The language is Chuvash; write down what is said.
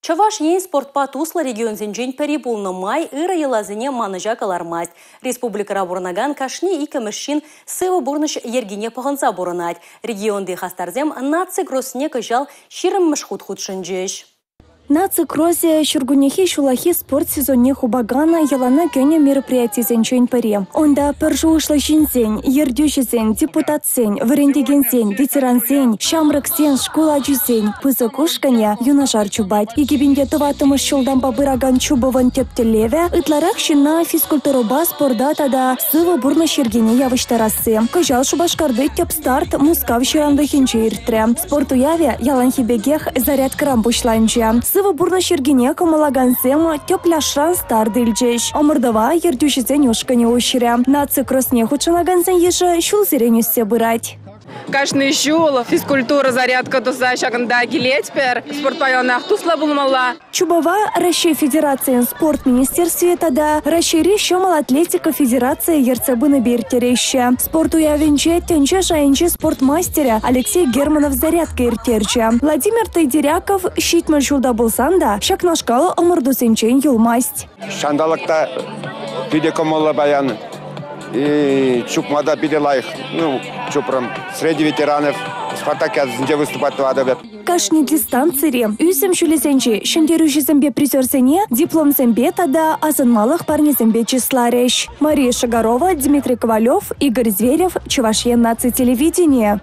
Чӑваш Ен спортпа туслӑ регионсенчен пӗри пулнӑ май ырӑ йӑласене манӑҫа кӑлармасть. Республикӑра пурӑнакан кашни иккӗмӗш ҫын сывӑ пурнӑҫ йӗркине пӑхӑнса пурӑнать. Регионти хастарсем наци кросне кӑҫал 20-мӗш хут хутшӑнчӗҫ. Наци кросӗ ҫуркуннехи-ҫуллахи спорт сезонне хупакан йӑлана кӗнӗ мероприятисенчен пӗри. Унта пӗр шухӑшлӑ ҫынсен, ертӳҫӗсен, депутатсен, вӗрентекенсен, ветерансен, ҫамрӑксен, шкул ачисен пысӑк ушкӑнӗ юнашар чупать. 2004-мӗш ҫултанпа пыракан чупӑвӑн тӗп тӗллевӗ – ытларах ҫынна физкультурӑпа спорта тата сывӑ пурнӑҫ йӗркине явӑҫтарасси. Кӑҫал Шупашкарти тӗп старт Мускав ҫыранлӑхӗнче иртрӗ. Спорт уявӗ яланхи пекех зарядкӑран пуҫланчӗ. Сывӑ пурнӑҫ йӗркине кӑмӑллакансем тӗп пляжран старт илчӗҫ. Ӑмӑртӑва ертӳҫӗсен ушкӑнӗ уҫрӗ. Наци кросне хутшӑнакансен йышӗ ҫулсерен ӳссе пырать. Кашни ҫул физкультура зарядка туса ҫакӑнта килетпӗр. Спортпа яланах туслӑ пулмалла. Чупӑва Раҫҫей Федерацийӗн спорт министерстви тата Раҫҫейри ҫӑмӑл атлетика федерацийӗ ертсе пынипе ирттереҫҫӗ. Спорт уявӗнче тӗнче шайӗнчи спорт мастерӗ Алексей Германов зарядка ирттерчӗ. Владимир Тайдеряков 70 ҫулта пулсан та ҫакнашкал ӑмӑртусенчен юлмасть. Ҫанталӑк та питӗ кӑмӑллӑ паян. И чупма та питӗ лайӑх. Ну, чупрӑм. Среди ветеранов спартакиадӑсенче выступать тӑватӑп. Кашни дистанцире ӳсӗм ҫулӗсенче ҫӗнтерӳҫӗсемпе призерсене дипломсемпе тата асӑнмалӑх парнесемпе чысларӗҫ. Мария Шагарова, Дмитрий Ковалев, Игорь Зверев, Чӑваш Ен наци телевиденийӗ.